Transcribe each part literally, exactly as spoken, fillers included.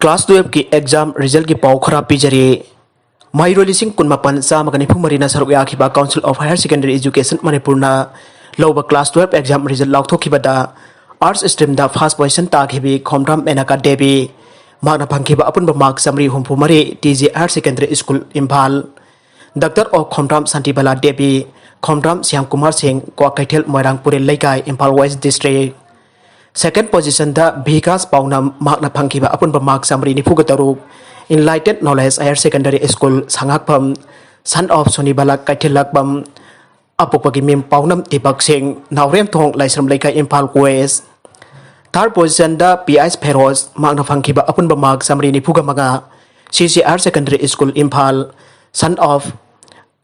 Class twelve ꯀꯤ exam result ꯀꯤ ꯄꯥꯎ ꯈꯔ ꯄꯤꯖꯔꯤ꯫ ꯃꯍꯩꯔꯣꯏ ꯂꯤꯁꯤꯡ ꯀꯨꯟꯃꯥꯄꯟ ꯆꯥꯝꯃꯒ ꯅꯤꯐꯨ ꯃꯔꯤꯅ ꯁꯔꯨꯛ ꯌꯥꯈꯤꯕ Council of Higher Secondary Education ꯃꯅꯤꯄꯨꯔꯅ ꯂꯧꯕ class twelve exam result ꯂꯥꯎꯊꯣꯛꯈꯤꯕꯗ Arts stream ꯗ first position ꯇꯥꯈꯤꯕꯤ ꯈꯣꯝꯗ꯭ꯔꯝ ꯃꯦꯅꯀꯥ ꯗꯦꯕꯤ, ꯃꯍꯥꯛꯅ ꯐꯪꯈꯤꯕ ꯑꯄꯨꯟꯕ mark ꯆꯥꯃꯔꯤ ꯍꯨꯝꯐꯨ ꯃꯔꯤ, T G Higher Secondary School, Imphal. Doctor of ꯈꯣꯝꯗ꯭ꯔꯝ Shantibala Devi, ꯈꯣꯝꯗ꯭ꯔꯝ Shyam Kumar ꯁꯤꯡ, ꯀ꯭ꯋꯥꯀꯩꯊꯦꯜ, ꯃꯣꯏꯔꯥꯡ ꯄꯨꯔꯦꯜ ꯂꯩꯀꯥꯏ, Imphal West District꯫ Second position ꯗ ꯚꯤꯀꯥꯁ ꯄꯥꯎꯅꯝ, ꯃꯍꯥꯛꯅ ꯐꯪꯈꯤꯕ ꯑꯄꯨꯟꯕ mark ꯆꯥꯃꯔꯤ ꯅꯤꯐꯨꯒ ꯇꯔꯨꯛ, Enlightened Knowledge Higher Secondary School, ꯁꯉꯥꯛꯐꯝ, son of ꯁꯣꯅꯤꯕꯂꯥ ꯀꯩꯊꯦꯜꯂꯛꯄꯝ, ꯑꯄꯣꯛꯄꯒꯤ ꯃꯤꯡ ꯄꯥꯎꯅꯝ ꯗꯤꯄꯛ ꯁꯤꯡ, ꯅꯥꯎꯔꯦꯝꯊꯣꯡ ꯂꯥꯏꯁ꯭ꯔꯝ ꯂꯩꯀꯥꯏ, ꯏꯝꯐꯥꯜ West꯫ Third position ꯗ ꯄꯤ ꯑꯩꯆ ꯐꯦꯔꯣꯖ, ꯃꯍꯥꯛꯅ ꯐꯪꯈꯤꯕ ꯑꯄꯨꯟꯕ mark ꯆꯥꯃꯔꯤ ꯅꯤꯐꯨꯒ ꯃꯉꯥ, C C Higher Secondary School, ꯏꯝꯐꯥꯜ, son of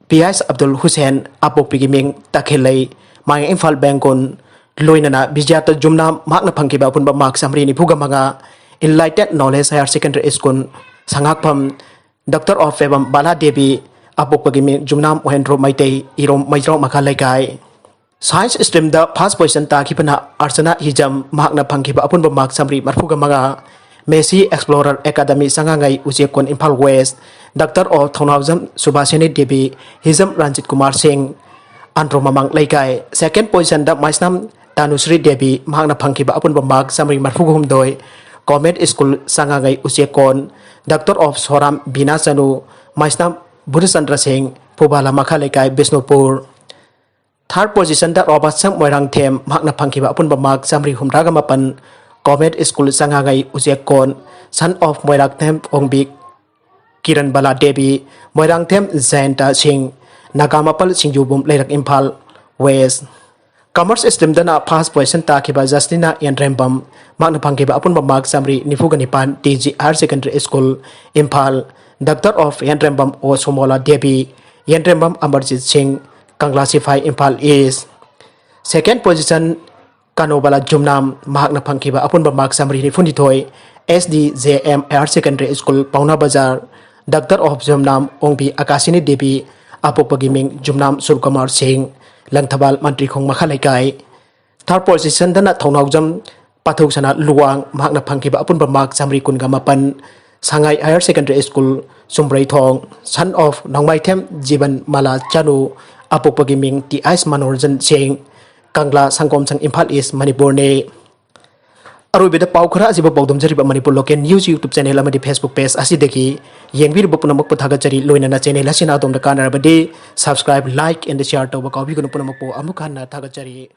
P H Abdul Hussain, ꯑꯄꯣꯛꯄꯤꯒꯤ ꯃꯤꯡ ꯇꯈꯦꯜꯂꯩ, ꯃꯥꯡ ꯏꯝꯐꯥꯜ ꯕꯦꯡꯒꯨꯟ, ꯂꯣꯏꯅꯅ ꯕꯤꯖꯌꯥꯇ ꯖꯨꯝꯅꯥꯝ, ꯃꯍꯥꯛꯅ ꯐꯪꯈꯤꯕ ꯑꯄꯨꯟꯕ mark ꯆꯥꯃꯔꯤ ꯅꯤꯐꯨꯒ ꯃꯉꯥ, Enlightened Knowledge Higher Secondary School, ꯁꯉꯥꯛꯐꯝ, Doctor of Pebam ꯕꯥꯂꯥ ꯗꯦꯕꯤ, ꯑꯄꯣꯛꯄꯒꯤ ꯃꯤꯡ ꯖꯨꯝꯅꯥꯝ ꯃꯣꯍꯦꯟꯗ꯭ꯔꯣ ꯃꯩꯇꯩ, ꯏꯔꯣꯝ ꯃꯩꯖ꯭ꯔꯥꯎ ꯃꯈꯥ ꯂꯩꯀꯥꯏ꯫ Science stream ꯗ first position ꯇꯥꯈꯤꯕꯅ ꯑꯔꯆꯅꯥ ꯍꯤꯖꯝ, ꯃꯍꯥꯛꯅ ꯐꯪꯈꯤꯕ ꯑꯄꯨꯟꯕ mark ꯆꯥꯃꯔꯤ ꯃꯔꯤꯐꯨꯒ ꯃꯉꯥ, Messi Explorer Academy, ꯆꯉꯥꯡꯉꯩ, ꯎꯆꯦꯛꯀꯣꯟ, Imphal West꯫ Doctor of ꯊꯧꯅꯥꯎꯖꯝ ꯁꯨꯕꯥꯁꯤꯅꯤ ꯗꯦꯕꯤ, ꯍꯤꯖꯝ ꯔꯟꯖꯤꯠ ꯀꯨꯃꯥꯔ ꯁꯤꯡ, ꯑꯟꯗ꯭ꯔꯣ ꯃꯃꯥꯡ ꯂꯩꯀꯥꯏ꯫ Second position ꯗ ꯃꯥꯏꯁꯅꯥꯝ ꯇꯥꯅꯨꯁ꯭ꯔꯤ ꯗꯦꯕꯤ, ꯃꯍꯥꯛꯅ ꯐꯪꯈꯤꯕ ꯑꯄꯨꯟꯕ mark ꯆꯥꯃꯔꯤ ꯃꯔꯤꯐꯨꯒ ꯍꯨꯝꯗꯣꯏ, Comet School, ꯆꯉꯥꯡꯉꯩ, ꯎꯆꯦꯛꯀꯣꯟ꯫ Doctor of ꯁꯣꯔꯥꯝ ꯕꯤꯅꯥ ꯆꯅꯨ, ꯃꯥꯏꯁꯅꯥꯝ ꯕꯨꯙꯆꯟꯗ꯭ꯔ ꯁꯤꯡ, ꯐꯨꯕꯥꯂꯥ ꯃꯈꯥ ꯂꯩꯀꯥꯏ, ꯕꯤꯁꯅꯨꯄꯨꯔ꯫ Third position ꯗ ꯔꯣꯕꯥꯔꯠꯁꯟ ꯃꯣꯏꯔꯥꯡꯊꯦꯝ, ꯃꯍꯥꯛꯅ ꯐꯪꯈꯤꯕ ꯑꯄꯨꯟꯕ mark ꯆꯥꯃꯔꯤ ꯍꯨꯝꯗ꯭ꯔꯥꯒ ꯃꯥꯄꯟ, Comet School, ꯆꯉꯥꯡꯉꯩ, ꯎꯆꯦꯛꯀꯣꯟ, son of Moirangthem ꯑꯣꯡꯕꯤ, ꯀꯤꯔꯟ ꯕꯂꯥ ꯗꯦꯕꯤ, ꯃꯣꯏꯔꯥꯡꯊꯦꯝ ꯖꯌꯟꯇ ꯁꯤꯡ, ꯅꯥꯒꯥꯃꯄꯥꯜ ꯁꯤꯡꯖꯨꯕꯨꯝ ꯂꯩꯔꯛ, ꯏꯝꯐꯥꯜ West꯫ Commerce stream ꯗꯅ first position ꯇꯥꯈꯤꯕ ꯖꯁꯇꯤꯅꯥ ꯌꯦꯟꯗ꯭ꯔꯦꯝꯕꯝ, ꯃꯍꯥꯛꯅ ꯐꯪꯈꯤꯕ ꯑꯄꯨꯟꯕ mark ꯆꯥꯃꯔꯤ ꯅꯤꯐꯨꯒ ꯅꯤꯄꯥꯟ, T G Higher Secondary School, Imphal. Doctor of ꯌꯦꯟꯗ꯭ꯔꯦꯝꯕꯝ ꯑꯣ ꯁꯣꯃꯣꯂꯥ ꯗꯦꯕꯤ, ꯌꯦꯟꯗ꯭ꯔꯦꯝꯕꯝ ꯑꯃꯔꯖꯤꯠ ꯁꯤꯡ, ꯀꯪꯂꯥ ꯁꯤꯐꯥꯏ, ꯏꯝꯐꯥꯜ East꯫ Second position ꯀꯥꯅꯣꯕꯂꯥ ꯖꯨꯝꯅꯥꯝ, ꯃꯍꯥꯛꯅ ꯐꯪꯈꯤꯕ ꯑꯄꯨꯟꯕ mark ꯆꯥꯃꯔꯤ ꯅꯤꯐꯨꯅꯤꯊꯣꯏ, S D J M Higher Secondary School, ꯄꯥꯎꯅꯥ ꯕꯖꯥꯔ꯫ Doctor of ꯖꯨꯝꯅꯥꯝ ꯑꯣꯡꯕꯤ ꯑꯀꯥꯁꯤꯅꯤ ꯗꯦꯕꯤ, ꯑꯄꯣꯛꯄꯒꯤ ꯃꯤꯡ ꯖꯨꯝꯅꯥꯝ ꯁꯨꯔꯀꯨꯃꯥꯔ ꯁꯤꯡ, ꯂꯪꯊꯕꯥꯜ ꯃꯟꯇ꯭ꯔꯤꯈꯣꯡ ꯃꯈꯥ ꯂꯩꯀꯥꯏ꯫ Third position ꯗꯅ ꯊꯧꯅꯥꯎꯖꯝ ꯄꯥꯊꯧꯁꯅꯥ ꯂꯨꯋꯥꯡ, ꯃꯍꯥꯛꯅ ꯐꯪꯈꯤꯕ ꯑꯄꯨꯟꯕ ꯃꯥꯔꯛ ꯆꯥꯃꯔꯤ ꯀꯨꯟꯒ ꯃꯥꯄꯟ꯫ ꯁꯉꯥꯏ Higher Secondary School, ꯆꯨꯝꯕ꯭ꯔꯩꯊꯣꯡ, son of ꯅꯣꯡꯃꯥꯏꯊꯦꯝ ꯖꯤꯕꯟ ꯃꯂꯥ ꯆꯅꯨ, ꯑꯄꯣꯛꯄꯒꯤ ꯃꯤꯡ ꯇꯤ ꯑꯥꯏꯁ ꯃꯅꯣꯔꯖꯟ ꯁꯤꯡ, ꯀꯪꯂꯥ ꯁꯪꯒꯣꯝꯁꯪ, ꯏꯝꯐꯥꯜ ꯏꯁ, ꯃꯅꯤꯄꯨꯔꯅꯤ꯫ ꯑꯔꯣꯏꯕꯗ ꯄꯥꯎ ꯈꯔ ꯑꯁꯤꯕꯨ ꯄꯥꯎꯗꯝꯖꯔꯤꯕ Manipur Local News YouTube channel ꯑꯃꯗꯤ Facebook page ꯑꯁꯤꯗꯒꯤ ꯌꯦꯡꯕꯤꯔꯤꯕ ꯄꯨꯝꯅꯃꯛꯄꯨ ꯊꯥꯒꯠꯆꯔꯤ꯫ ꯂꯣꯏꯅꯅ channel ꯑꯁꯤꯅ ꯑꯗꯣꯝꯗ ꯀꯥꯟꯅꯔꯕꯗꯤ subscribe, like and share ꯇꯧꯕ ꯀꯥꯎꯕꯤꯒꯅꯨ꯫ ꯄꯨꯝꯅꯃꯛꯄꯨ ꯑꯃꯨꯛ ꯍꯟꯅ ꯊꯥꯒꯠꯆꯔꯤ꯫